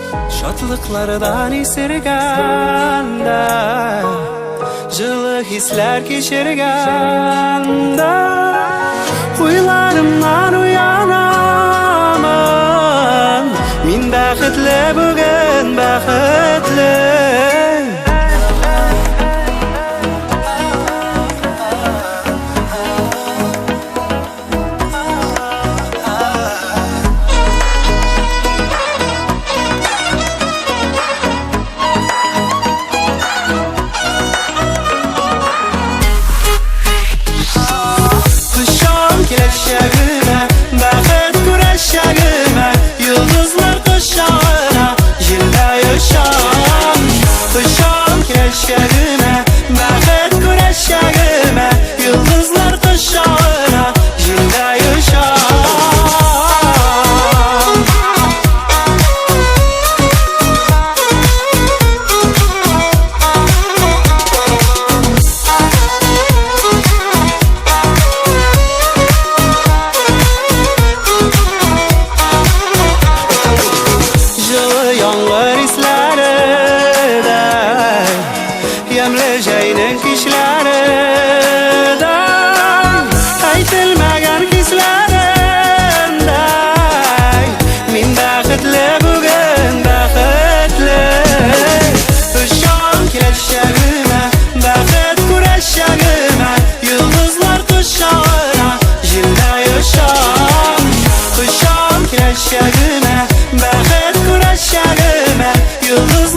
Шатлыклардан исергәндә, Җылы хисләр кичергәндә, Уйларымнан уянамын. Мин бәхетле бүген, бәхетле. Кочам киләчәгемә, бәхет күрәчәгемә, йолдызлар кочагына җилдәй очам. Кочам киләчәгемә, бәхет күрәчәгемә, йолдызлар кочагына җилдәй очам. Җылы яңгыр исләре дә, Ямьле җәйнең кичләре дә, Әйтелмәгән хисләремдәй, Мин бәхетле бүген, бәхетле. Очам киләчәгемә, бәхет күрәчәгемә, Йолдызлар кочагына җилдәй очам. Очам киләчәгемә, бәхет күрәчәгемә, Йолдыз